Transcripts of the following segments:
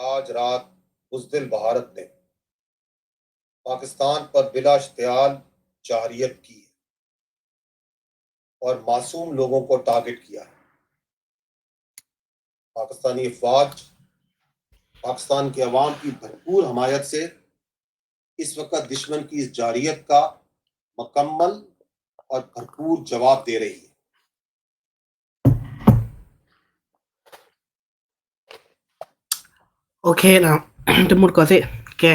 आज रात بزدل بھارت نے پاکستان پر بلا اشتعال جارحیت کی ہے اور معصوم لوگوں کو ٹارگٹ کیا ہے۔ پاکستانی افواج پاکستان کے عوام کی بھرپور حمایت سے اس وقت دشمن کی اس جارحیت کا مکمل اور بھرپور جواب دے رہی ہے۔ Okay, တမူတကိးသ့ၣ်, ကဲ,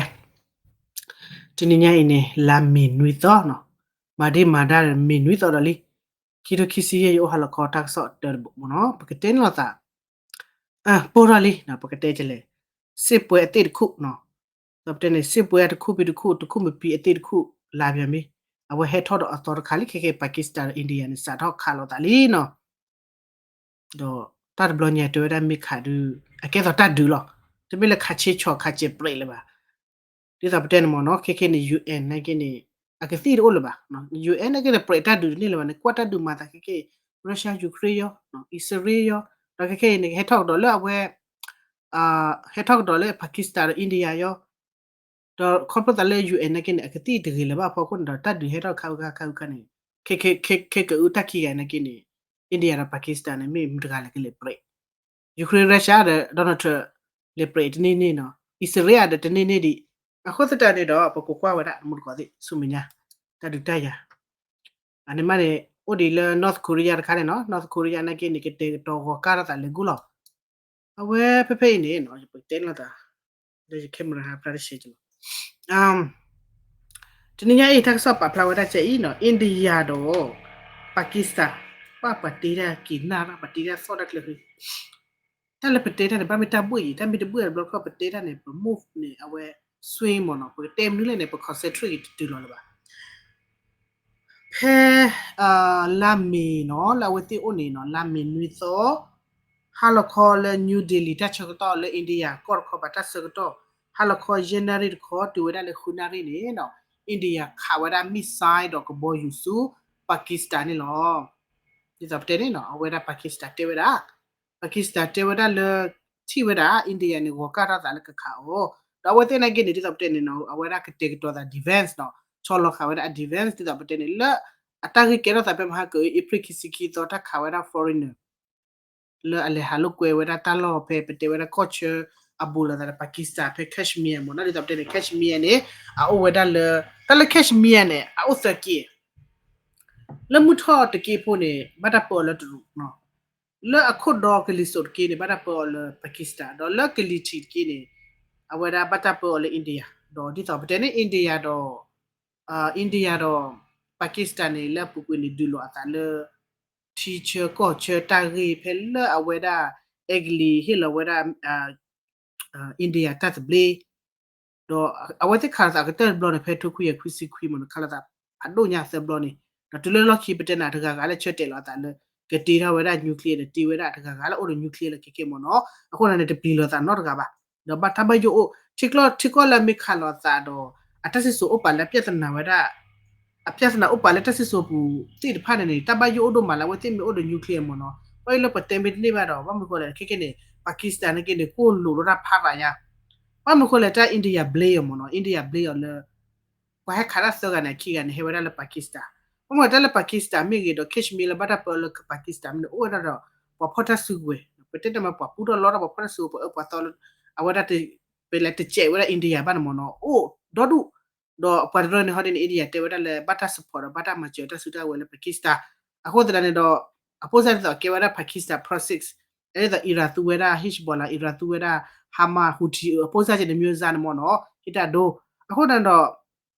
တနံၤညါအံၤန့ၣ် လါမ့ၤနွံသီနီၤ, မၤဒ့မၤဒါမ့ၤနွံသီဒီးလံ, ခံထိခံဆံယဲၢ် ယအိၣ်ဟါလီၤခီတၢ်ကစီၣ်တၢတဘိးမ့ၢ်နီၤ, ပကတဲန့ၣ်လိာ်သး ပိၢ်ထီၣ်လံ, ပကတဲကလဲၣ်, စစ်ပွဲအသစ်တစ်ခုနီၤ, ဒီးပတဲန့ၣ် စစ်ပွဲတစ်ခုပြီးတစ်ခု, တစ်ခုမပီးအသစ်တစ်ခု လာပြန်ပြီ, အဝဲဟဲထီၣ်ဒီးအသီတခါလံ, ခဲကဲ Pakistan ဒီး India န့ၣ် စးထီၣ်ခးလိာ်သးလံနီၤ. ဒီးတၢ်တဘျီညါတဲဝဲဒၣ်မ့ၢ်ခးဒုး အကဲသိးတၢ်ဒုးလီၤ, တမ့ၢ်လၢခးဆ့ဆီခးစဲးပြဲးလၢၤဘၣ်. ဒ်သိးပတဲန့ၣ်မ့ၢ်နီၤ, ခဲကဲန့ၣ် UN နာ်က့န့ၣ် အကသံၣ်တအိၣ်လၢၤဘၣ်, UN နာ်က့န့ၣ် ပြဲးတၢ်ဒုးတန့ၢ်လၢၤဘၣ်န့ၣ်, ကွၢ်တၢ်ဒုးမၤသးခဲကဲ Russia Ukraine ယီၤ, အံၣ်စရ့လးယီၤ, ဒီးခဲကဲအံၤန့ၣ် ဟဲထီၣ်ကဒီးလၢအဝဲ ဟဲထီၣ်ကဒီးလၢ Pakistan ဒီး India ယီၤ, ဒီးခီဖျိသးလၢ UN နာ်က့န့ၣ် အကသံၣ်တဂ့ၤလၢၤဘၣ်အဖီခိၣ်န့ၣ်ဒီး တၢ်ဒုးဟဲထီၣ်ခါအုခါခါအုခါန့ၣ်, ခဲကအုတၢ်ခံဂၤနာ်က့န့ၣ် India ဒီး Pakistan န့ၣ် မ့ၢ်မတဂၤလဲၣ်ကလဲၤပြဲး, Ukraine Russia ဒီး Donald Trump လဲၤပြဲးတန့ၢ်န့ၢ်နီၤ, အံၣ်စရ့လးဒီးတန့ၢ်န့ၢ်ဒံး, အဃိသတးန့ၣ်ဒီး ပကကွၢ်ဝဲဒၣ် တမူတကိးသ့ၣ် ဆူမဲာ်ညါ တၢ်ဒုးတၢ်ယၤ အန့ၣ်မးန့ၣ် အိၣ်ဒံးလၢ North Korea တခါန့ၣ်နီၤ, North Korea နာ်က့န့ၣ် ကတဲာ်ကတီၤဂီၤကၢ်ထီၣ်သးလဲၤဂူၢ်လီၤ. အဝဲဖဲဖဲအံၤန့ၣ် ယပတဲလိာ်သး လၢယ camera ဟးဖျါတဆဲးကလီၤ. တနံၤညါအံၤ တၢ်ကစီၣ်ပာ်ဖျါဝဲဒၣ်ကဲအံၤနီၤ, India ဒီး Pakistan ပှၤပှၤတ့တၢ်က့ၤနၢ်ရၣ် ပှၤတ့တၢ်သီၣ်တၢ်ကျၢၤဃံ တၢ်လၢပတဲတၢ်န့ၣ် ဘၣ်မ့ၢ်တၢ်ဘှ့ၣ်အံၤ, တၢ်မ့ၢ်တဘှ့ၣ်တဘျီတခီၣ် ပတဲတၢ်န့ၣ် ပ move န့ၣ် အဝဲ swing မ့ၢ်နီၤ, ပကတဲမနုၤလဲၣ်န့ၣ် ပ concentrate တတုၤလီၤလၢၤဘၣ်. ဖဲ လါမ့ၤနီၤ လၢအဝဲသ့ၣ်အိၣ်န့ၣ်နီၤ, လါမ့ၤနွံသီ ဟါလီၤခီလၢ New Delhi တၢ်ဆၢကတီၢ်လၢ India ကီၢ်တခီပၤတၢ်ဆၢကတီၢ် ဟါလီၤခီယဲၢ်နၣ်ရံၣ်တခီ တုၤဝဲဒၣ်လၢဃုနၣ်ရံၣ်န့ၣ်နီၤ, India ခးဝဲဒၣ် missile ဒီးကဘီယူၤဆူ Pakistan န့ၣ်လီၤ. ဒ်သိးပတဲန့ၣ်နီၤ အဝဲဒၣ် Pakistan တဲဝဲဒၣ် Pakistan တဲဝဲဒၣ်လၢ ထံၣ်ဝဲဒၣ် India န့ၣ် ဂီၤကၢ်ထီၣ်သးလၢကခးအီၤ, ဒီးအဝဲသ့ၣ်နာ်က့န့ၣ် ဒ်သိးပတဲန့ၣ်နီၤ အဝဲဒၣ်ကတဲာ်ကတီၤသး defense နီၤ, ဆီလီၤဃာ်ဝဲဒၣ်အ defense ဒ်သိးပတဲန့ၣ် လၢအတၢ်ဂ့ၢ်ကဲထီၣ်သးဖဲမဟါက April ခံဆံခံသီ တၢ်ခးဝဲဒၣ် foreigner လၢအလဲၤဟးလိာ်ကွဲဝဲဒၣ်တၢ်လီၢ်ဖဲ ပတဲဝဲဒၣ်ကီၢ်ဆၢအဘူးလိာ်သးဒီး Pakistan ဖဲ Kashmir မ့ၢ်နီၤ, ဒ်သိးပတဲန့ၣ် Kashmir န့ၣ် အအိၣ်ဝဲဒၣ်လၢ တၢ်လၢ Kashmir န့ၣ် အအိၣ်သၢက့ လၢမုၢ်ထီၣ်တက့ဖိန့ၣ် ဘၣ်တၢ်ပၢအီၤလၢတရူးနီၤ, လၢအခိၣ်ဒီကလံၤစိးတက့န့ၣ် ဘၣ်တၢ်ပၢအီၤလၢ Pakistan ဒီးလၢကလံၤထံးတက့န့ၣ် အဝဲဒၣ်ဘၣ်တၢ်ပၢအီၤလၢ India, ဒီးဒ်သိးပတဲန့ၣ် India ဒီး India ဒီး Pakistan န့ၣ် လၢအပူၤကွံာ်န့ၣ် ဒုးလိာ်အသးလၢ ထံဆၢကီၢ်ဆၢတၢ်ဂ့ၢ်ဖဲလၢအဝဲဒၣ် အဲကလံးဟ့ၣ်လီၤဝဲဒၣ် India တၢ်သဘျ့ ဒီးအဝဲသ့ၣ်ခးလိာ်သးကတၢၢ်တဘျီန့ၣ် ဖဲထိခွံကယၤခွံဆံခွံမ့ၢ်နီၤ ခးလိာ်သးဖးဒိၣ်ညါသၢဘျီန့ၣ်, ဒီးတုၤလၢလီၢ်ခံပတဲန့ၣ် တဂၤဂၤလၢဆၢတဲာ်လီၤအသးလၢ ကတ့ထီၣ်ဝဲဒၣ် nuclear ဒီးတ့ဝဲဒၣ်တဂၤဂၤလၢအိၣ်ဒီး nuclear လၢခဲကဲမ့ၢ်နီၤ, အဃိန့ၣ်န့ၣ် တပျံၤလိာ်သးနီတဂၤဘၣ်. ဒီးဘၣ်တၢ်ဘၣ်ယိၣ်အိၣ် ထံကျိ ထံကီၢ်လၢအမ့ၢ်ခးလိာ်အသးဒီး အတၢ်စံၣ်စိၤအိၣ်ပာ်လၢအပြဿနာဝဲဒၣ် အပြဿနာအိၣ်ပာ်လၢတၢ်စံၣ်စိၤပူၤသ့ၣ်တဖၣ်န့ၣ်န့ၣ် တၢ်ဘၣ်ယိၣ်အိၣ်ဒိၣ်မးလၢအဝဲသ့ၣ်မ့ၢ်အိၣ်ဒီး nuclear မ့ၢ်နီၤ, ဘၣ်ယိၣ်လၢပတဲမ့ၢ်တန့ၢ်ဘၣ်ဒီး ဘၣ်မနုၤဃိလဲၣ် ခဲကဲန့ၣ် Pakistan န့ၣ်က့န့ၣ် ကိၢ်လိာ်ဒီးတၢ်ဖးသးညါ, ဘၣ်မနုၤဃိလဲၣ် တၢ် India blame အီၤမ့ၢ်နီၤ, India blame အီၤလၢ ပှၤဟဲခးတၢ်သၢဂၤန့ၣ် အခံဂၤန့ၣ် ဟဲဝဲဒၣ်လၢ Pakistan, ဘၣ်မနုၤတၢ်လၢ Pakistan မ့ၢ်ဂ့ၤဒီး Kashmir လၢဘၣ်တၢ်ပၢလၢ Pakistan မ့ၢ်န့ၣ် အိၣ်ဝဲဒၣ်ဒီး ပှၤဖီၣ်တၢ်စုကဝဲၤ, ပတဲတမးပှၤပူထီၣ်လီထီၣ် ပှၤဖီၣ်တၢ်စုကဝဲၤ ပှၤအၢပှၤသီလၢ အဝဲဒၣ် ပလဲၤတစဲးဝဲဒၣ် India ဘၣ်န့ၣ်မ့ၢ်နီၤ အိၣ်ဒီဒူၣ်, ဒီးပှၤတရၢန့ၣ်ဟီဒ်န့ၣ် India တဲဝဲဒၣ်လၢ ဘၣ်တၢ် support ဒီးဘၣ်တၢ်မၤစၢၤတၢ်စုတၢ်ဝဲၤလၢ Pakistan, အဃိသတးန့ၣ်ဒီး အပိစၢ်ဒ်သိးကဲဝဲဒၣ် Pakistan proxies ဒ်သိး Iran သူဝဲဒၣ် Hezbollah, Iran သူဝဲဒၣ် Hamas, Houthi အပိစၢ်ကဲန့ၣ် မျိုးစားန့ၣ်မ့ၢ်နီၤ ဟံးတၢ်ဒိ, အဃိသတးန့ၣ်ဒီး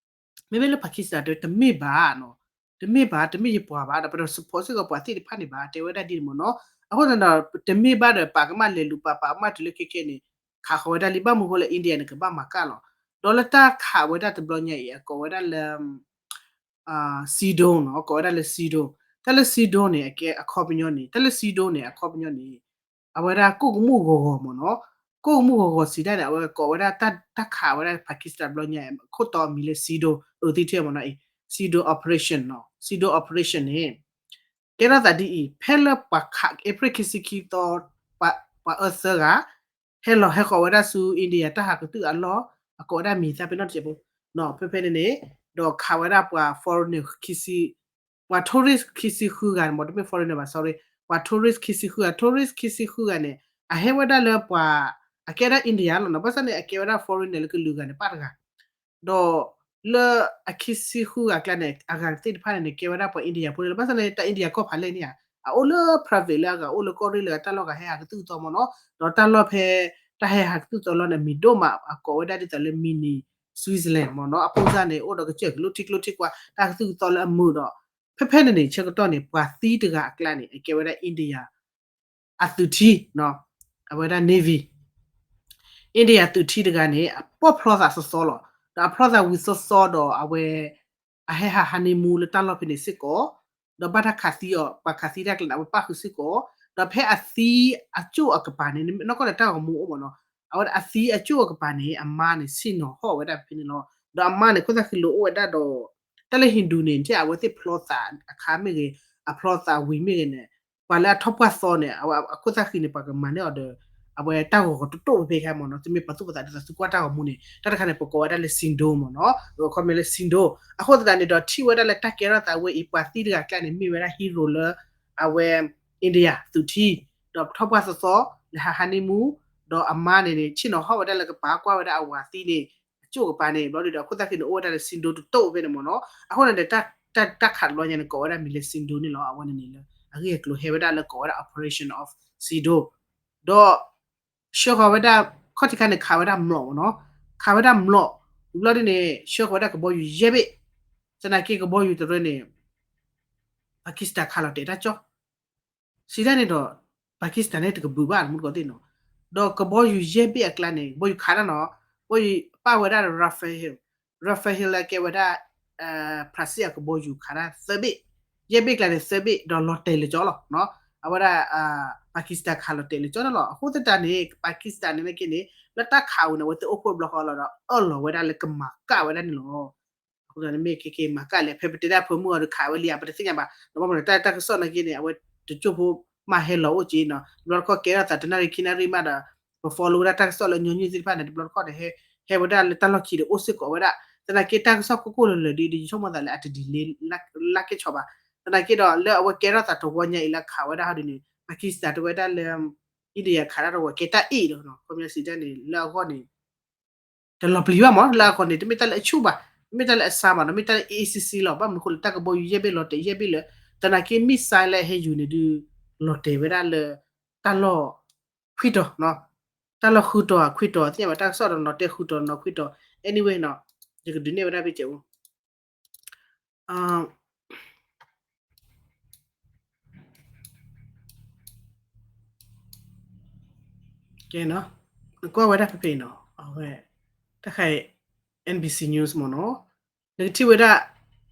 မ့မ့ၢ်လၢ Pakistan တဲတမ့ၢ်ဘၣ်နီၤ, တမ့ၢ်ဘၣ် တမ့ၢ်ယပှၤဘၣ် ဒီးပတ support စ့ၢ်ကီးပှၤသ့ၣ်တဖၣ်န့ၣ်ဘၣ် တဲဝဲဒၣ်ဒ်န့ၣ်မ့ၢ်နီၤ, အဃိသတးဒီး တမ့ၢ်ဘၣ်ဒီး ပာ်ကမၣ်လဲၤလူၤပာ်ပာ်ကမၣ်တုၤလၢခဲကဲန့ၣ် ခးဃီၤဝဲဒၣ်လံ ဘၣ်မနုၤဃိလဲၣ် India န့ၣ် ကဘၣ်မၤကၢ်လီၤ, ဒီးလၢတၢ်ခးဝဲဒၣ်တဘျီညါအံၤ အကိးဝဲဒၣ်လၢ Sea Dawn နီၤ, ကိးဝဲဒၣ်လၢ Sea Dawn, တၢ်လၢ Sea Dawn န့ၣ် အကဲအခီပညီန့ၣ် တၢ်လၢ Sea Dawn န့ၣ် အခီပညီန့ၣ် အဝဲဒၣ်ကိၣ်ကမူၣ်ဂီၤဂီၤမ့ၢ်နီၤ, ကိၣ်ကမူၣ်ဂီၤဂီၤစံးဒၣ်န့ၣ် အဝဲကိးဝဲဒၣ်တၢ်ခးဝဲဒၣ် Pakistan တဘျီညါ ခိၣ်တီမံၤလၢ Sea Dawn အၢသံထဲမ့ၢ်နီၤအံၤ Sea Dawn operation နီၤ, Sea Dawn operation န့ၣ် ကဲထီၣ်သးဒ်အံၤ ဖဲလၢပှၤခး April ခံဆံခံသီ ပှၤအၢသၢဂၤ ဟဲလီၤဟဲဃီၤဝဲဒၣ်ဆူ India တၢ်ဟးကသုၣ်အလီၢ် အကိးဝဲဒၣ်မံၤသၣ်ဖဲနီတစဲးဖိ ဖဲဖဲန့ၣ်န့ၣ် ဒီးခးဝဲဒၣ်ပှၤ foreigner ခံဆံ ပှၤ tourist ခံဆံဃုဂၤန့ၣ်မ့ၢ် တမ့ၢ် foreigner ဘၣ် sorry ပှၤ tourist ခံဆံဃုဂၤ tourist ခံဆံဃုဂၤန့ၣ် အဟဲဝဲဒၣ်လၢပှၤ အကဲဒၣ် India လီၤနီၤ ဘၣ်ဆၣ်န့ၣ် အကဲဝဲဒၣ် foreigner လၢကလုာ်ဂၤန့ၣ် ပၣ်တဂၤ ဒီးလၢအခံဆံဃုဂၤအကျါန့ၣ် အဂၤသ့ၣ်တဖၣ်န့ၣ်န့ၣ် ကဲဝဲဒၣ်ပှၤ India ဖိလၢ ဘၣ်ဆၣ်န့ၣ် တၢ် India ကီၢ်ဖးလဲၢ်န့ၣ်ဧါ အအိၣ်လၢ private လၢအဂၤအိၣ်လၢကီၢ်ရ့ၣ်လၢတၢ်လီၢ်ဂၤဟဲဟးကသုၣ်ကသီမ့ၢ်နီၤ ဒီးတၢ်လီၢ်ဖဲ တၢ်ဟဲဟးကသုၣ်ကသီလီၢ်န့ၣ် အမံၤဒိၣ်မး အကိးဝဲဒၣ်ဒ်သိးလၢ mini Switzerland မ့ၢ်နီၤ အဖိစၢ်န့ၣ် အိၣ်ဒီးကစၢၢ်ကလိၣ်ထံကျိထံကွာ် တၢ်ကသုၣ်ကသီလၢအမုာ်ဒီး ဖဲဖဲန့ၣ်န့ၣ် ဆၢကတီၢ်န့ၣ် ပှၤသံတဂၤအကျါန့ၣ် အကဲဝဲဒၣ် India အသုးထံ အဝဲဒၣ် Navy India သုးထံတဂၤန့ၣ် အပိာ်ဖျီသးသီသီလီၤ. ဒီးအဖျီသးဝံၤသီသီဒီးအဝဲ အဟဲဟး honeymoon လၢတၢ်လီၢ်ဖဲန့ၣ်စ့ၢ်ကီး, ဒီးဘၣ်တၢ်ခးသံအီၤ ပှၤခးသံတၢ်ကျဲန့ၣ် အဝဲပၣ်ဃုာ်စ့ၢ်ကီး, ဒီးဖဲအသံအကၠိၣ်အကပၤန့ၣ် နီၢ်ကီၢ်န့ၣ်တၢ်ဂီၤမူအိၣ်မ့ၢ်နီၤ, အဝဲဒၣ်အသံအကၠိၣ်အကပၤန့ၣ် အမါန့ၣ် ဆ့ၣ်နီၤဟီၣ်ဝဲဒၣ်ဖဲန့ၣ်လီၤ. ဒီးအမါန့ၣ် ခိၣ်သၣ်ဃံလိာ်အိၣ်ဝဲဒၣ်ဒီး တၢ်လၢ Hindu န့ၣ် ထဲအဝဲသ့ၣ်ဖျီသးအခါမ့ၢ်ဂ့ၤ, အဖျီသးဝံၤမ့ၢ်ဂ့ၤန့ၣ် ပှၤလၢအထီၣ်ပှၢ်သီန့ၣ် အဝဲအခိၣ်သၣ်ဃံန့ၣ် ပှၤကမၤန့ၢ်အီၤဒီး အဝဲတၢ်ဂီၤဂီၤတိၢ်တိၢ်ဖဲဖဲခါမ့ၢ်နီၤ, တမ့ၢ်ပှၤသူၣ်ပှၤသးဒ်သိးသုကွၢ်တၢ်ဂီၤမူန့ၣ် တၢ်တခါန့ၣ် ပကိးဝဲဒၣ်လၢ sindoor မ့ၢ်နီၤ, အခီပညီလၢ sindoor. အဃိသတးန့ၣ်ဒီး ထံၣ်ဝဲဒၣ်လၢတၢ်ကဲထီၣ်သးဝဲအံၤ ပှၤသံတဂၤအကျါန့ၣ် မ့ၢ်ဝဲဒၣ် hero လၢ အဝဲ India သုးထံ, ဒီးထီၣ်ပှၢ်သီသီ လဲၤဟး honeymoon ဒီးအမါန့ၣ်န့ၣ် ဆ့ၣ်နီၤဟီၣ်ဝဲဒၣ်လၢကပၤ ကွၢ်ဝဲဒၣ်အဝၤသံန့ၣ် အကၠိၣ်ကပၤန့ၣ် ဘျီဒုဒီး အခိၣ်သၣ်ဃံန့ၣ် အိၣ်ဝဲဒၣ်လၢ sindoor တတိၢ်ဖဲန့ၣ်မ့ၢ်နီၤ. အဃိန့ၣ်ဒီး တၢ်ခးတဘျီညါန့ၣ် ကိးဝဲဒၣ်မံၤလၢ sindoor န့ၣ်လီၤ. အဝဲန့ၣ်န့ၣ်လၢ အဂ့ၢ်အကျိၤဟဲဝဲဒၣ်လၢကိးဝဲဒၣ် Operation of Sindoor ဒီး ဆှၢဃီၤဝဲဒၣ် ခီၣ်ထံးခါန့ၣ် ခးဝဲဒၣ်မျိာ်မ့ၢ်နီၤ, ခးဝဲဒၣ်မျိာ်, ဝံၤဘျီဒ်န့ၣ် ဆှၢဃီၤဝဲဒၣ်ကဘီယူၤယဲၢ်ဘ့ၣ်, သနာ်က့ကဘီယူၤတရၢန့ၣ် Pakistan ခးလီၤတဲာ်တၢ်ကၠီ စံးဒ်န့ၣ်ဒီး Pakistan န့ၣ်တကဘုးဘၣ် မူတကိးသ့ၣ်နီၤ, ဒီးကဘီယူၤယဲၢ်ဘ့ၣ်အကျါန့ၣ် ကဘီယူၤခးဒၣ်နီၤ, ကဘီယူၤပၣ်ဝဲဒၣ်ဒီး Rafale, Rafale လၢကဲဝဲဒၣ် ဖရၣ်စ့ၣ်အကဘီယူၤခးဒၣ်သၢဘ့ၣ်, ယဲၢ်ဘ့ၣ်ကျါန့ၣ်သၢဘ့ၣ် ဒီးလီၤတဲာ်လၢကၠီလီၤ. အဝဲဒၣ် Pakistan ခးလီၤတဲာ်လၢကၠီန့ၣ်လီၤ. အဃိသတးန့ၣ် Pakistan န့ၣ်က့န့ၣ် လၢတၢ်ခးဝံၤန့ၣ် အဝဲသ့ၣ်အိၣ်ဖှိၣ်တဘျီဃီလီၤဒီး အၢၣ်လီၤဝဲဒၣ်လၢကမၤကၣ်ဝဲဒၣ်န့ၣ်လီၤ. အဃိသတးန့ၣ်မ့ၢ်က့က့မၤကၣ်လဲၣ် ဖဲပတဲဒၣ်ဖၢမုၢ်အီၤဒီးခးဝဲလံ ပတသ့ၣ်ညါဘၣ်, ဒီးဘၣ်မနုၤတၢ်တၢ်ကစီၣ်နာ်က့န့ၣ် အဝဲတကၠိၢ်ဖိမးဟဲလီၤအိၣ်က့နီၤ, တဘျီတခီၣ်ကဲထီၣ်သးတနၣ်ရံၣ်ခံနၣ်ရံၣ်မးဒီး ပ follow ဝဲဒၣ်တၢ်ကစီၣ်လၢညီနုၢ်သ့ၣ်တဖၣ်န့ၣ် တဘျီတခီၣ်ဒီး ဟဲဝဲဒၣ်လၢတၢ်လီၢ်ခံဒီးအိၣ်စ့ၢ်ကီးဝဲဒၣ်, သနာ်က့တၢ်ကစီၣ်ကိၢ်ကိၢ်လၢၤလၢၤဒီး ယဆိကမိၣ်သးလၢအတ delay လၢက့ၤဆီဘၣ်, သနာ်က့ဒီးလၢအဝဲကဲထီၣ်သးတဝီညါအံၤလၢခးဝဲဒၣ်ဟီဒ်န့ၣ် Pakistan တဝဲဒၣ်လၢ India ခးဒၣ်တဝီကဲတၢ်အ့ၣ်လီၤ, ခီပညီစံးဒ်န့ၣ် လၢအဂီၢ်န့ၣ် တလီၤပျံၤဘၣ်မး လၢအဂီၢ်န့ၣ် တမ့ၢ်တၢ်လၢအဆူၣ်ဘၣ်, တမ့ၢ်တၢ်လၢအဆါဘၣ်နီၤ, မ့ၢ်တၢ်လၢအ့ၣ်အ့ၣ်စံစံလီၤ. ဘၣ်မနုၤအဃိလၢတၢ်ကဘီယူၤယဲၢ်ဘ့ၣ်လီၤတဲာ်ယဲၢ်ဘ့ၣ်လၢ သနာ်က့ missile လၢအဟဲယူၤန့ၣ်ဒုး လီၤတဲာ်ဝဲဒၣ်လၢ တၢ်လီၢ်ခွံတီၤ, တၢ်လီၢ်ဃုတီၤခွံတီၤ သ့ၣ်ညါဘၣ် တၢ်ကစီၣ်ဒီးနီၤတဲဃုတီၤနီၤခွံတီၤ, anyway နီၤ ယကဒုးနဲၣ်ဝဲဒၣ်ဖဲကဲး ကဲနီၤ, နကွၢ်ဝဲဒၣ်ဖဲဖဲအံၤနီၤ, အဝဲ တၢ်ခါအံၤ NBC News မ့ၢ်နီၤ, နကထံၣ်ဝဲဒၣ်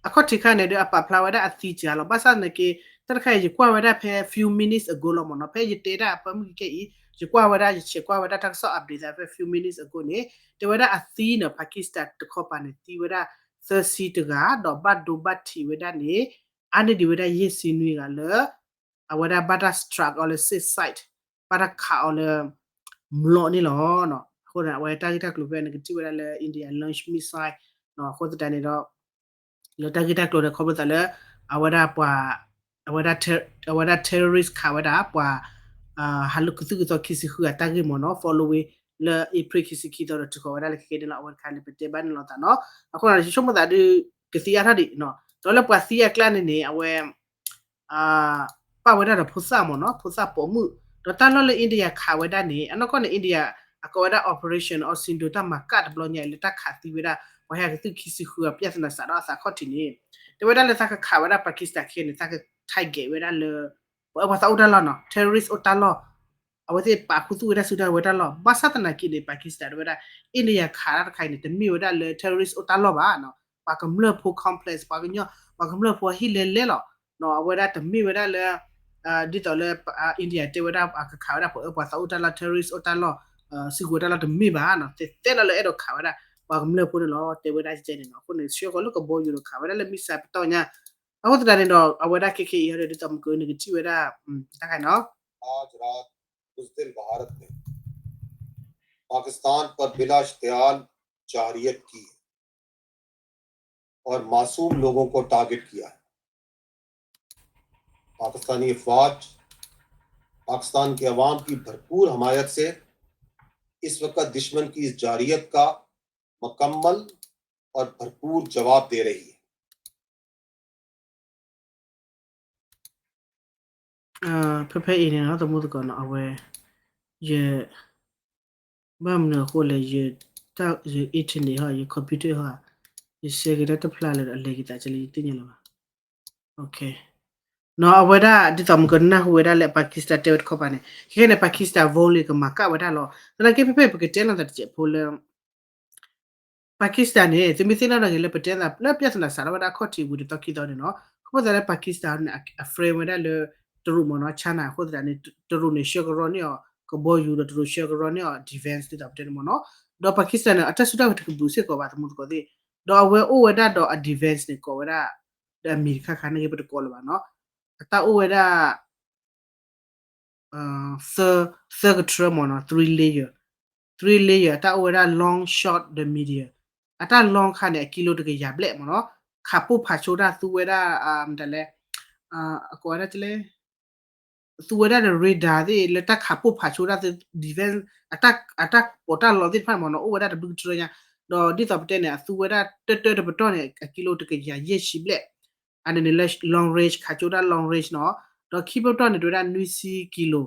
အခီၣ်ထံးခါန့ၣ်ဒီး အပာ်ဖျါဝဲဒၣ်အသံစှၤလီၤ. ဘၣ်ဆၣ်သနာ်က့ တၢ်တခါအံၤ ယကွၢ်ဝဲဒၣ်ဖဲ few minutes ago လီၤမ့ၢ်နီၤ, ဖဲယတဲဒၣ်အပၢမုၢ်ကဲအံၤ ယကွၢ်ဝဲဒၣ် ယဆဲးကွၢ်ဝဲဒၣ်တၢ်ကစီၣ် update သးဖဲ few minutes ago န့ၣ် တဲဝဲဒၣ်အသံန့ၣ် Pakistan တခီပၤန့ၣ် သံဝဲဒၣ်သၢဆံတဂၤ ဒီးဘၣ်ဒိဘၣ်ထံးဝဲဒၣ်န့ၣ် အါန့ၢ်ဒံးဝဲဒၣ်ယဲၢ်ဆံနွံဂၤလၢ အဝဲဒၣ်ဘၣ်တၢ် strike အီၤလၢ six site ဘၣ်တၢ်ခးအီၤလၢ မျိာ်န့ၣ်လီၤ. အဃိန့ၣ် အဝဲတၢ်ဂ့ၢ်တၢ်ကျိၤဖဲန့ၣ် ကထံၣ်ဝဲဒၣ်လၢ India launch missile အဃိသတးန့ၣ်ဒီး လၢတၢ်ဂ့ၢ်တၢ်ကျိၤန့ၣ် ခီဖျိသးလၢ အဝဲဒၣ်ပှၤ အဝဲဒၣ် အဝဲဒၣ် terrorist ခးဝဲဒၣ် ပှၤ ဟးလိာ်ကသုၣ်ကသီခံဆံဃုဂၤတၢ်ဂ့ၢ်မ့ၢ်နီၤ follow ဝဲ လၢ April ခံဆံခံသီဒီး ထုးဃီၤဝဲဒၣ်လၢခဲကနံၣ်လီၤ. အဝဲတခါန့ၣ် ပတဲဘၣ်န့ၣ်လီၤသးနီၤ. အဃိန့ၣ် ယဆိကမိၣ်သးဒုး ကသံအါထီၣ်ဒံးနီၤ. ဒီးလၢပှၤသံအကျါန့ၣ်န့ၣ် အဝဲ ပာ်ဝဲဒၣ်ဒီးဖိသၣ်မ့ၢ်နီၤ, ဖိသၣ်ပိာ်မုၣ်, ဒီးတၢ်လီၢ်လၢ India ခးဝဲဒၣ်န့ၣ် အနီၢ်ကီၢ်န့ၣ် India အကိးဝဲဒၣ် Operation Sindoor တၢ်မၤကၣ်တဘျီညါအံၤလၢတၢ်ခးသံဝဲဒၣ် ပှၤဟဲကသုၣ်ခံဆံဃုဂၤ ပြဿနာ စးထီၣ်အသးခီၣ်ထံးန့ၣ် တဲဝဲဒၣ်လၢတၢ်ကခးဝဲဒၣ် Pakistan ခဲန့ၣ် တၢ်က target ဝဲဒၣ်လၢ ပှၤအၢပှၤသးအိၣ်တၢ်လီၢ်နီၤ, terrorist အိၣ်တၢ်လီၢ် အဝဲသ့ၣ်ပာ်ခူသူၣ်ဝဲဒၣ်စုတၢ်ဝဲတၢ်လီၢ်, ဘၣ်ဆၣ်သနာ်က့န့ၣ် Pakistan တဲဝဲဒၣ် India ခးတၢ်တခါအံၤန့ၣ် တမ့ၢ်ဝဲဒၣ်လၢ terrorist အိၣ်တၢ်လီၢ်ဘၣ်နီၤ, ပှၤကမျၢၢ်ဖိ complex ပှၤကညီ ပှၤကမျၢၢ်ဖိအဟံၣ်လဲၤလဲၤလီၤ. အဝဲဒၣ်တမ့ၢ်ဝဲဒၣ်လၢ ဒ်သိးလၢ India တဲဝဲဒၣ် အကခးဝဲဒၣ်ပှၤအၢပှၤသးအိၣ်တၢ်လီၢ် terrorist အိၣ်တၢ်လီၢ် စုကဝဲၤတၢ်လီၢ်တမ့ၢ်ဘၣ်နီၤ, တဲတဲလီၤလၢအဲၣ်ဒိးခးဝဲဒၣ် ပှၤကမျၢၢ်ဖိန့ၣ်လီၤ တဲဝဲဒၣ်ကဲန့ၣ်နီၤ. အဃိန့ၣ် ဆှၢဃီၤလၢကဘီယူၤဒီးခးဝဲဒၣ်လၢ missile ပတီၢ်ညါ, အဃိသတးန့ၣ်ဒီး အဝဲဒၣ်ခဲခဲအံၤဟီဒီး ဒ်သိးမုၢ်ကနံၤကထံၣ်ဝဲဒၣ် တၢ်ခါနီၤ पाकिस्तान पर बिला इश्तिहाल जारहियत की है और मासूम लोगों को टारगेट किया है। पाकिस्तानी अफवाज पाकिस्तान के अवाम की भरपूर हमायत से इस वक्त दुश्मन की इस जारहियत का मुकम्मल और भरपूर जवाब दे रही है। ဖဲဖဲအံၤန့ၣ်နီၤ သမူသကိးနီၤ အဝဲ ယ ဘၣ်မနုၤအဃိလဲၣ် ယ ယ internet ဟီ ယ computer ဟီ ယ share က့ၤတၢ်တဖျါလၢအလဲၤက့ၤသးကလံ ယသ့ၣ်ညါလၢၤဘၣ်. နီၤ အဝဲဒၣ် ဒ်သိးမကနၢ်ဟူဝဲဒၣ်လၢ Pakistan တဲဝဲတခီပၤန့ၣ် ခဲခဲန့ၣ် Pakistan ဝီလံကမၤကၣ်ဝဲဒၣ်လီၤ. သနာ်က့ဖဲဖဲပကတဲလီၤသးတစဲးဖိလၢ Pakistan န့ၣ် သုမ့ၢ်သ့ၣ်နီၣ်ထီၣ်က့ၤလၢပတဲသးလၢ ပြဿနာ စးထီၣ်ဝဲဒၣ်ခီၣ်ထံးဝံၤတသီခံသီန့ၣ်နီၤ ခီဖျိသးလၢ Pakistan န့ၣ် အ friend ဝဲဒၣ်လၢ တရူးမ့ၢ်နီၤ China အဃိသတးန့ၣ် တရူးန့ၣ် ဆှၢကရီန့ၢ်အီၤ ကဘီယူၤဒီးတရူးဆှၢကရီန့ၢ်အီၤ defense ဒ်သိးပတဲန့ၣ်မ့ၢ်နီၤ ဒီး Pakistan န့ၣ် အတၢ်စုတၢ်ဝဲၤတကဘုးစ့ၢ်ကီးဘၣ် သမူသကိးသ့ၣ် ဒီးအဝဲအိၣ်ဝဲဒၣ်ဒီးအ defense န့ၣ် ကိးဝဲဒၣ် ဒီးအမံၤတခါခါန့ၣ်ဂ့ၤ ပတကိးလၢၤဘၣ်နီၤ အတၢ်အိၣ်ဝဲဒၣ် သၢကထြၢမ့ၢ်နီၤ three layer, three layer အတၢ်အိၣ်ဝဲဒၣ် long, short ဒီး medium, အတၢ် long ခါန့ၣ် အကံလိတကယၤဘျဲၣ်မ့ၢ်နီၤ ခးပိၢ်ဖးဆိတၢ်သူဝဲဒၣ် မတၤလဲၣ် အကိးဝဲဒၣ်လဲၣ် သူဝဲဒၣ်ဒီး radar သ့ၣ် လၢတၢ်ခးပိၢ်ဖးဆိတၢ်သူ defense အတၢ်ပိာ်တၢ်လီသ့ၣ်တဖၣ်မ့ၢ်နီၤ အိၣ်ဝဲဒၣ်တဘျုးကတြၢညါ, ဒီးဒ်သိးပတဲန့ၣ် အသူဝဲဒၣ်တၢတၢတပတီၢ်န့ၣ် အကံလိတကယၤယဲၢ်ဆံဘျဲၣ် အန့ၣ်န့ၣ်လၢ long range ခးကၠိတၢ် long range နီၤ, ဒီးခံပတီၢ်န့ၣ် တဝဲဒၣ်နွံဆံကံလိ,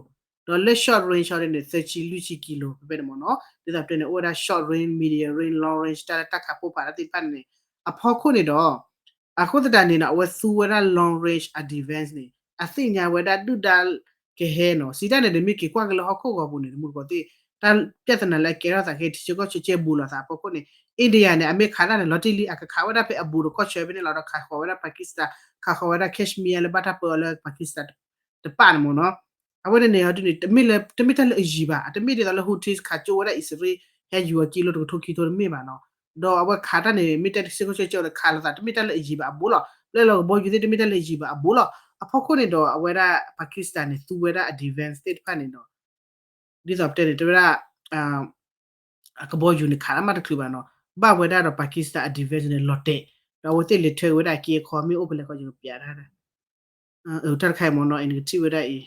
ဒီးလၢ short range အီၤန့ၣ် သၢဆံလွံၢ်ဆံကံလိ ဖဲဖဲန့ၣ်မ့ၢ်နီၤ, ဒ်သိးပတဲန့ၣ် အိၣ်ဝဲဒၣ် short range, medium range, long range တၢ်လၢတၢ်ခးပိၢ်ဖးတၢ်သ့ၣ်တဖၣ်န့ၣ် အဖီခိၣ်န့ၣ်ဒီး အဃိသတးန့ၣ်နီၤ အဝဲသူဝဲဒၣ် long range အ defense န့ၣ် အသ့ၣ်ညါဝဲဒၣ်ဒုၣ်ဒါကဟဲနီၤ, စံးတၢ်န့ၣ် နမ့ၢ်က့ၤကွၢ်က့ၤလၢဟီၣ်ခိၣ်ဂီၤပူၤန့ၣ် တမူတကိးသ့ၣ် တၢ်ပြဿနာလၢအကဲထီၣ်သးခဲ ထံဆၢကီၢ်ဆၢကဲဘူးလိာ်သးအဖီခိၣ်န့ၣ် India န့ၣ် အမ့ၢ်ခးတၢ်န့ၣ် လီၤတံၢ်လံ အကခးဝဲဒၣ်ဖဲအဘူးတကီၢ်ဆၢဖဲန့ၣ်လီၤ, ဒီးခးဃီၤဝဲဒၣ် Pakistan, ခးဃီၤဝဲဒၣ် Kashmir လၢဘၣ်တၢ်ပၢအီၤလၢ Pakistan တပၣ်န့ၣ်မ့ၢ်နီၤ, အဝဲန့ၣ်န့ၣ် အဒုန့ၣ် တမ့ၢ်လၢ တမ့ၢ်တၢ်လၢအယံၤဘၣ်, အတမ့ၢ်ဒ်သိးလၢ Houthis ခးကၠိဝဲဒၣ်အံၣ်စရ့လး ဟဲယူၤအကံလိတကထိခံထိတမ့ၢ်ဘၣ်နီၤ, ဒီးအဝဲခးတၢ်န့ၣ် မ့ၢ်တဲတၢ်ဆၢကီၢ်ဆၢကီၢ်ဒီးခးလိာ်သး တမ့ၢ်တၢ်လၢအယံၤဘၣ်အဘူးလီၤ, လၢလီၤကဘီယူၤသ့ၣ် တမ့ၢ်တၢ်လၢအယံၤဘၣ်အဘူးလီၤ, အဖီခိၣ်န့ၣ်ဒီး အဝဲဒၣ် Pakistan န့ၣ် သူဝဲဒၣ်အ defense သ့ၣ်တဖၣ်န့ၣ်ဒီး ဒ်သိးပတဲန့ၣ် တဝဲဒၣ် အကဘီယူၤန့ၣ် ခးတၢ်မးတချုးဘၣ်နီၤ, ဘၣ်ဝဲဒၣ်ဒီး Pakistan အ defense န့ၣ် လီၤတဲာ်, ဒီးအဝဲသ့ၣ်လဲၤထၢဝဲဒၣ်အက့အခီ မ့ၢ်အိၣ်ဖဲလဲၣ်ခီ ယကပျးတၢ် တၢ်တခါအံၤမ့ၢ်နီၤ အံၤနကထံၣ်ဝဲဒၣ်အံၤ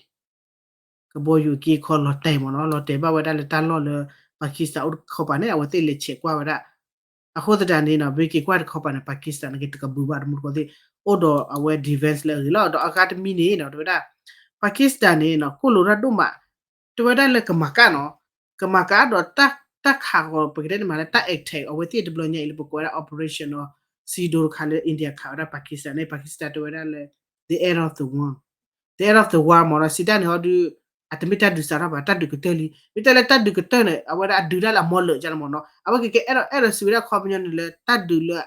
ကဘီယူၤအက့အခီလီၤတဲာ်မ့ၢ်နီၤ, လီၤတဲာ်ဘၣ်ဝဲဒၣ်လၢတၢ်လီၢ်လၢ Pakistan အိၣ်တခီပၤန့ၣ် အဝဲသ့ၣ်လဲၤဆဲးကွၢ်ဝဲဒၣ်, အဃိသတးန့ၣ်နီၤ မ့ၢ်က့ၤကွၢ်တခီပၤန့ၣ် Pakistan န့ၣ်က့ၤတကဘုးဘၣ် တမူတကိးသ့ၣ်, အိၣ်ဒီးအဝဲ defense လၢအဂ့ၤလီၤ, ဒီးအဂၤတမံၤန့ၣ်နီၤ တဝဲဒၣ် Pakistan န့ၣ်နီၤ ကိၢ်လိာ်တၢ်ဒိၣ်မး, တဝဲဒၣ်လၢကမၤကၣ်နီၤ, ကမၤကၣ်ဒီးတၢ်ခးဃီၤ ပကတဲန့ၣ်မးလၢတၢ် attack အဝဲသ့ၣ်တဘျီညါအံၤလၢပကိးဝဲဒၣ် Operation နီၤ Sindoor တခါလၢ India ခးဝဲဒၣ် Pakistan န့ၣ် Pakistan တဝဲဒၣ်လၢ the end of the war, the end of the war မ့ၢ်နီၤ, စံးတၢ်န့ၣ်ဟီဒုး အတမ့ၢ်တၢ်ဒုးစးထီၣ်ဘၣ် တၢ်ဒုးကတၢၢ်လံ, မ့ၢ်တဲလၢတၢ်ဒုးကတၢၢ်န့ၣ် အဝဲဒၣ်အဒုးတၢ်လၢအမီလၢာ်ကလီမ့ၢ်နီၤ, အဝဲကကဲအဲၣ်ဒိးအဲၣ်ဒိးစံးဝဲဒၣ်ခီပညီန့ၣ်လၢတၢ်ဒုးလၢ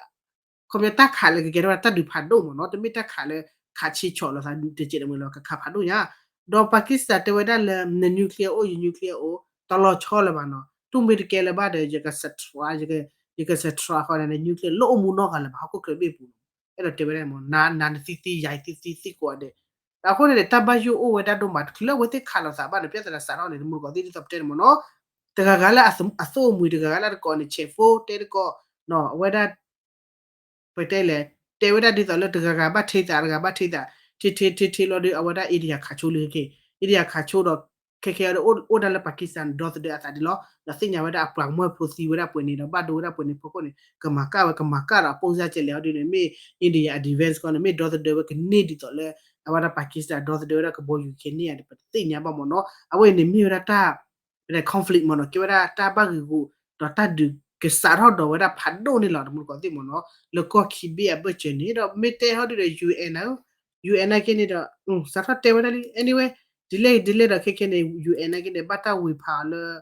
ခီပညီတၢ်ခးလၢကကဲထီၣ်ဝဲဒၣ်တၢ်ဒုးဖးဒိၣ်မ့ၢ်နီၤ, တမ့ၢ်တၢ်ခးလၢခးဆံးဆီးလိာ်သးတစဲးတမှဲၤလီၤ ကခးဖးဒိၣ်ညါ, ဒီး Pakistan တဲဝဲဒၣ်လၢ န nuclear အိၣ် ယ nuclear အိၣ် တလီၤဆီလၢၤဘၣ်နီၤ, တူၢ်မ့ၢ်တကဲလၢၤဘၣ်ဒီး ယက strike ယက strike ဃီန့ၣ် nuclear လၢအိၣ်မူနီတဂၤလၢၤဘၣ် ဟီၣ်ခိၣ်ချၢဘ့ၣ်ပူၤ, အဲၣ်ဒိးတဲဝဲဒၣ်မ့ၢ် နၤနသံသံ ယၤသံသံ သံကိးဂၤဒဲး, အဃိန့ၣ် တၢ်ဘၣ်ယိၣ်အိၣ်ဝဲဒၣ်ဒိၣ်မး တချုးလၢအဝဲသ့ၣ်ခးလိာ်သးဘၣ်န့ၣ် ပြဿနာစးထီၣ်န့ၣ် တမူတကိးသ့ၣ်ဒ်သိးပတဲန့ၣ်မ့ၢ်နီၤ, တဂၤဂၤလၢအသိၣ်အမှံၤ တဂၤဂၤလၢတကိးန့ၣ် ဆဲးဖိတဲတကိး အဝဲဒၣ် ပတဲလဲၣ် တဲဝဲဒၣ်ဒ်သိးလၢတဂၤဂၤဘၣ်ထံးသး တဂၤဘၣ်ထံးသး ထံးထံးထံးထံးလီၤဒီး အဝဲဒၣ် India ခးဆိလံက့ၤ India ခးဆိဒီး ခဲခဲအံၤဒီး အိၣ်ဒၣ်လၢ Pakistan ဒီသဒၢအသးဒ်လီၤ, ဒီးသ့ၣ်ညါဝဲဒၣ်အပှၤကမျၢၢ်ဖိသံဝဲဒၣ်ပှဲၤန့ၣ်ဒီး ဘၣ်ဒိဝဲဒၣ်ပှဲၤန့ၣ်ဖီခိၣ်န့ၣ် ကမၤကၣ်ဝဲ ကမၤကၣ်ဒီးအပိၢ်စၢ်ကဲလဲၣ်အီၤဒ်န့ၣ် မ့ၢ် India အ defense ကီန့ၣ် မ့ၢ်ဒီသဒၢဝဲကန့ၢ်ဒ်သိးလၢ အဝဲဒၣ် Pakistan ဒီသဒၢဝဲဒၣ်ကဘီယူၤခဲန့ၣ်ဧါဒီး ပတသ့ၣ်ညါဘၣ်မ့ၢ်နီၤ, အဝဲအံၤန့ၣ်မ့ၢ်ဝဲဒၣ်တၢ် conflict မ့ၢ်နီၤ, ကဲဝဲဒၣ်တၢ်ဘၣ်ဂ့ၢ်ဂူာ် ဒီးတၢ်ဒုးကစးထီၣ်ဒီးဝဲဒၣ်ဖးဒိၣ်န့ၣ်လီၤ တမူတကိးသ့ၣ်မ့ၢ်နီၤ, လၢကီၢ်ခံဘ့ၣ်အဘၢၣ်စၢၤန့ၣ်ဒီး မ့ၢ်တဲဟီဒုဒီး UN ဧါ, UN နာ်က့န့ၣ်ဒီး စးထီၣ်တဲဝဲဒၣ်လံ anyway ဒ်လဲၣ်ဒ်လဲၣ်ဒီးခဲခဲန့ၣ် UN နာ်က့န့ၣ် ဘၣ်တၢ်ဝံၤဖးအီၤလၢ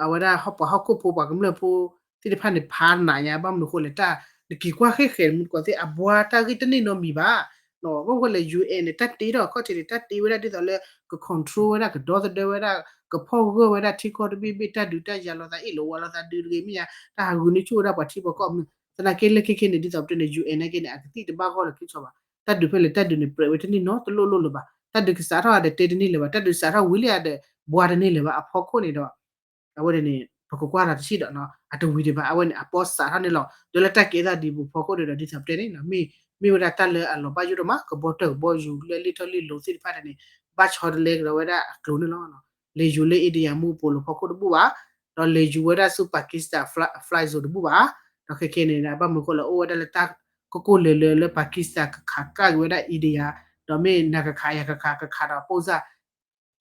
အဝဲဒၣ်ပှၤဟီၣ်ခိၣ်ဖိပှၤကမျၢၢ်ဖိသ့ၣ်တဖၣ်န့ၣ် ဖးနးညါ ဘၣ်မနုၤဃိလဲၣ် တၢ်နက့ၤကွၢ်ဃဲၣ်ဃဲၣ် တမူတကိးသ့ၣ် အဘှါတၢ်ဂ့ၢ်တန့ၢ်နီတမံၤဘၣ်, ဘၣ်မနုၤဃိလဲၣ် UN န့ၣ် တၢ်တ့ထီၣ်အခီၣ်ထံးန့ၣ် တၢ်တ့ဝဲဒၣ်ဒ်သိးလၢ က control ဝဲဒၣ် ကဒီသဒၢဝဲဒၣ် ကဖီၣ်ဂၢၢ်ဝဲဒၣ်ထံကီၢ်တဘ့ၣ်ဘ့ၣ် တၢ်ဒုးတၢ်ယၤလိာ်သး အ့ၣ်လိာ်ဝးလိာ်သး ဒုးတဂ့ၤမ့ၢ်ယါ တၢ်ဟးဂုာ်န့ၢ်ဆူၣ်ဝဲဒၣ်ပှၤထံပှၤကီၢ်မနုၤ, သနာ်က့လၢခဲခဲန့ၣ် ဒ်သိးပတဲန့ၣ် UN နာ်က့န့ၣ် အကသံၣ်တဘၣ်ဂီၢ်လၢခံဆီဘၣ်, တၢ်ဒုးဖဲလဲၣ် တၢ်ဒုးန့ၣ် ပြဲးဝဲတန့ၢ်နီတလိၣ်လိၣ်လၢၤဘၣ်, တၢ်ဒုးကစးထီၣ်ဧါဒီးတဲတန့ၢ်လၢၤဘၣ်, တၢ်ဒုးစးထီၣ်ဝံၤလံဧါဒီး ဘှါတန့ၢ်လၢၤဘၣ် အဖီခိၣ်န့ၣ်ဒီး အဝဲန့ၣ် ပကကွၢ်ဒီးတထံၣ်ဒီးနီၤ အတဝံၤဒံးဘၣ် အဝဲန့ၣ် အပီစးထီၣ်န့ၣ်လီၤ. ဒီးလၢတၢ်ကဲထီၣ်သးဒ်ပူၤဖီခိၣ်ဒီး ဒ်သိးပတဲန့ၣ်နီၤ မ့ၢ် မ့ၢ်ဝဲဒၣ်တၢ်လၢအလီၤဘၣ်ယိၣ်ဒိၣ်မး ကဘီတၢၢ်ကဘီယူၤလၢလ့ၣ်ထီၣ်လ့ၣ်လီၤသ့ၣ်တဖၣ်န့ၣ် ဘၣ်ဆီတလဲကဒီးဝဲဒၣ်အကျိၤန့ၣ်လီၤ. လဲၤယူၤလၢ India မူးပိာ်လိၤဖီခိၣ်တဘူၣ်ဘၣ်, ဒီးလဲၤယူၤဝဲဒၣ်ဆူ Pakistan fly zone တဘူၣ်ဘၣ်. ဒီးခဲကဲန့ၣ် ဘၣ်မနုၤဃိလၢအိၣ်ဝဲဒၣ်လၢတၢ်ကကိၢ်လၢၤလၢ လၢ Pakistan ကခးကၣ်က့ၤဝဲဒၣ် India, ဒီးမ့ၢ်နၤကခးယၤကခး ကခးဒီးပိၢ်စၢ်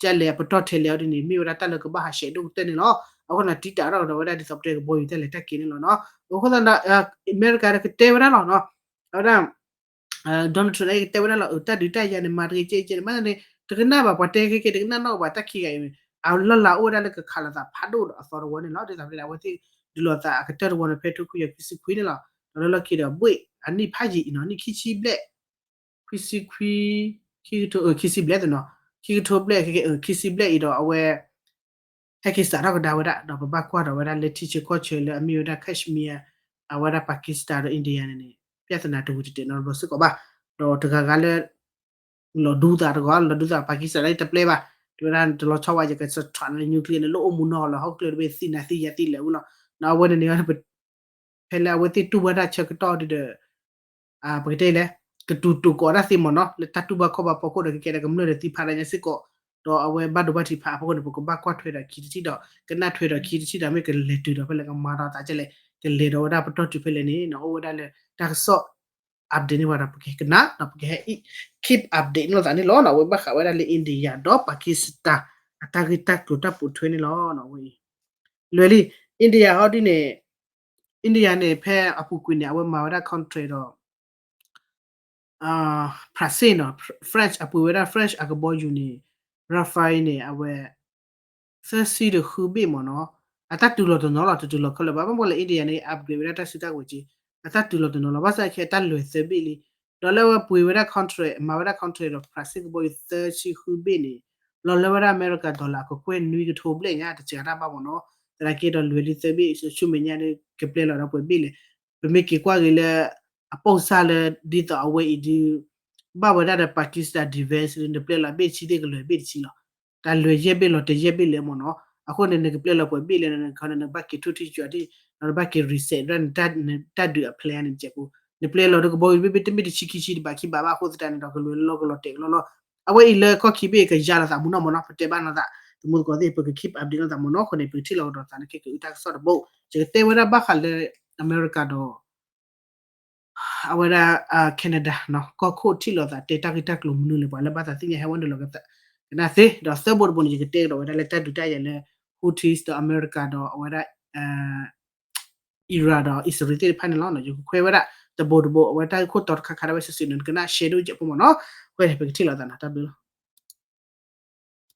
ကလဲၤအပတီၢ်ထဲလဲၣ်အီၤဒ်န့ၣ် မ့ၢ်ဝဲဒၣ်တၢ်လၢကဘၣ်ဟးဆှဲးဒိၣ်ကတၢၢ်န့ၣ်လီၤ. အဃိန့ၣ် တံာ်တာ်ထီၣ်ကဒီးဝဲဒၣ်ဒ်သိးပတဲကဘီယူၤတၢ်လဲၤတၢ်က့ၤန့ၣ်လီၤနီၤ. အဃိသတးဒီး အမဲရကၤဒီးကတဲဝဲဒၣ်လီၤနီၤ, အဝဲဒၣ် Donald Trump န့ၣ် ကတဲဝဲဒၣ်လီၤ အတၢ်ဒုးတၢ်ယၤန့ၣ် မၤတဂ့ၤကဲကဲန့ၣ် မ့ၢ်န့ၣ် တကနၣ်ဘၣ်ပှၤတဲခဲကဲ တကနၣ်နီၣ်ဘၣ်တၢ်ခံဂၤအံၤ အလီၢ်လၤအိၣ်ဝဲဒၣ်လၢကခးလိာ်သးဖးဒိၣ်ဒီးအသီတဝီန့ၣ်လီၤ. ဒ်သိးပတဲဒၣ် အဝဲသ့ၣ်ဒုးလိာ်သးအကတၢၢ်တဝီန့ၣ် ဖဲထိခွံကယၤခွံဆံခွံန့ၣ်လီၤ. ဒီးလၢလီၢ်ခံဒီးဘှ့ၣ်အနံၣ်ဖးယံာ်အံၤနီၤ နံၣ်ခံဆံဘျဲၣ် ခွံဆံခွံ ခံကထိ ခံဆံဘျဲၣ်သနီၤ ခံကထိဘျဲၣ် ခံဆံဘျဲၣ်အံၤဒီးအဝဲ ဟဲက့ၤစးထီၣ်ကဒါဝဲဒၣ် ဒီးပဘၣ်ကွၢ်ဒီးဝဲဒၣ်လၢထံဆၢကီၢ်ဆၢလၢအမ့ၢ်ဝဲဒၣ် Kashmir အဝဲဒၣ် Pakistan ဒီး India န့ၣ်န့ၣ် ပြဿနာတဝံၤတတဲာ်နီတဘျီစ့ၢ်ကီးဘၣ်. ဒီးတဂၤဂၤလၢ လီၤဒူသးတဂီၤ လီၤဒူသး Pakistan လၢတပျဲဘၣ် တဲဝဲဒၣ်တလီၤဆီဝဲ ယကစးထီၣ်န့ၣ် nuclear န့ၣ် လၢအိၣ်မူနီၢ်လီၤ ဟီၣ်ခိၣ်ချၢတဘ့ၣ်သံနၤသံယၤသံလၢာ်ဝဲလီၤ. ဒီးအဝဲန့ၣ်န့ၣ် ဖဲလၢအဝဲသ့ၣ်တူၢ်ဘၣ်တၢ်ဆၢကတီၢ်ဒ်ဒီး ပကတဲလဲၣ် ကတူၢ်တိာ်ကီးတၢ်သ့မ့ၢ်နီၤ လၢတၢ်တူၢ်ဘၣ်ခီၣ်ဘၣ်ဖီခိၣ်ဒီး ကကဲဒီးကမျၢၢ်ဒီးသံဖးဒၣ်ညါစ့ၢ်ကီး ဒီးအဝဲဘၣ်ဒိဘၣ်ထံးဖးအဖီခိၣ်န့ၣ် ပကဘၣ်ကွၢ်ထွဲဒီးခံတထံၣ်ဒီး ကနၣ်ထွဲဒီးခံတထံၣ်ဒီး မ့ၢ်ကလဲၤတုၤဒီးဖဲလဲၣ် ကမၤဒီးသးကဲလဲၣ် ကလဲၤဒီးဝဲဒၣ်ပတီၢ်တုၤဖဲလဲၣ်န့ၣ်နီၤ အိၣ်ဝဲဒၣ်လၢတၢ်ကစီၣ် update န့ၢ်ပှၤဒီး ပကကနၣ်ဒီး ပကဟဲ keep update လိာ်သးန့ၣ်လီၤ. အဝဲဘၣ်ဃးဝဲဒၣ်လၢ India ဒီး Pakistan အတၢ်ဂ့ၢ်တၢ်ကျိၤတၢ်ပိာ်ထွဲန့ၣ်လီၤ. အဝဲအံၤ လွဲၤလံ India ဟီဒ်န့ၣ် India န့ၣ် ဖဲအပူၤကွံာ်န့ၣ် အဝဲမၤဝဲဒၣ် contract ဒီး France နီၤ French အပှ့ၤဝဲဒၣ် French အကဘီယူၤန့ၣ် Rafale န့ၣ် အဝဲ သၢဆံဒီးဃုဘ့ၣ်မ့ၢ်နီၤ အတၢ်တုၤလီၤတနီၤလီၤ တတုၤလီၤခဲလၢာ်ဘၣ် ဘၣ်မနုၤလဲၣ် India န့ၣ် upgrade ဝဲဒၣ်တၢ်စုတၢ်ကဝဲၤက့ အတၢ်တုၤလီၤတနီၤလီၤ ဘၣ်ဆၣ်ခဲအတၢ်လဲၤသၢဘ့ၣ်လံ ဒီးလၢအဝဲပှ့ၤဝဲဒၣ် contract မၤဝဲဒၣ် contract ဒီး France ကဘီယူၤ သၢဆံဃုဘ့ၣ်န့ၣ် လီၤလၢဝဲဒၣ်အမဲရကၤ dollar ကကွဲၢ်နွံကထိဘျဲၣ်ညါ တစှၤတၢ်ဘၣ်မ့ၢ်နီၤ သနာ်က့ဒီးလွဲၤလံသၢဘ့ၣ် ဆူမဲာ်ညါန့ၣ် ကပျဲလီၤဒီးပှဲၤဘ့ၣ်လဲၣ် ပမ့ၢ်က့ၤကွၢ်က့ၤလၢ အပိၢ်စၢ်လၢ ဒ်သိးအဝဲအံၤဒုး ဘၣ်ဝဲဒၣ်ဒီး Pakistan defense နပျဲလီၤဘ့ၣ်တဆံသ့ၣ်ကလွဲၤဘ့ၣ်တဆံလီၤ တၢ်လွဲၤယဲၢ်ဘ့ၣ်လီၤတယဲၢ်ဘ့ၣ်လဲၣ်မ့ၢ်နီၤ အဃိန့ၣ် နကပျဲလီၤပှဲၤဘ့ၣ်လဲၣ်န့ၣ် နကဘၣ်က့ၤထူၣ်ထံကၠီၤဒ် နဘၣ်က့ၤ reset ဒၣ်နတၢ်ဒုးအ plan န့ၣ် တစဲးဖိ နပျဲလီၤဒီးကဘီယူၤဘ့ၣ်ဘ့ၣ်တမ့ၢ်တဆံခံဆံတဘၣ်ခံဘၣ်ဘၣ်အဃိသတးန့ၣ်ဒီး ကလွဲၤလီၤကလီၤတဲာ်ကလီလီၤ အဝဲအံၤလၢကီၢ်ခံဘ့ၣ်ကယါလီၤသးမ့ၢ်နီၤမ့ၢ်နီၤ ပတဲဘၣ်နီၤသး သမူသကိးသ့ၣ် ပက keep update လိာ်သးမ့ၢ်နီၤ အဃိန့ၣ် ပကထံၣ်လီၤကဒီးသးန့ၣ် ခဲကအုတၢ်ကစီၣ်တဘိ ယကတဲဝဲဒၣ်ဘၣ်ဃးလၢ အမဲရကၤဒီး အဝဲဒၣ် Canada နီၤ ကီၢ်ခိၣ်ထံၣ်လိာ်သးတဲတၢ်ဂ့ၢ်တၢ်ကျိၤမနုၤလဲၣ် ပှၤလၢဘၣ်သးသ့ၣ်ညါဟဲဝဲနုာ်လီၤကသး ကနၣ်သ့ ဒီးသၢဘိတဘိန့ၣ် ယကတဲကဒီးဝဲဒၣ်လၢတၢ်ဒုးတၢ်ယၤလၢ Houthis ဒီးအမဲရကၤ ဒီးအဝဲဒၣ် Iran ဒီးအံၣ်စရ့လးသ့ၣ်တဖၣ်န့ၣ်လီၤ. ယကခွဲးဝဲဒၣ်တဘိတဘိ အဝဲတၢ်ဂ့ၢ်ခိၣ်တီတခါခါဒၣ်ဝဲစုာ်စုာ်န့ၣ် နကနၣ် share ဒိၣ်စဲးဖိမ့ၢ်နီၤ အဃိန့ၣ် ပကထံၣ်လိာ်သးနီၤ တၢ်ဘျုးလီၤ.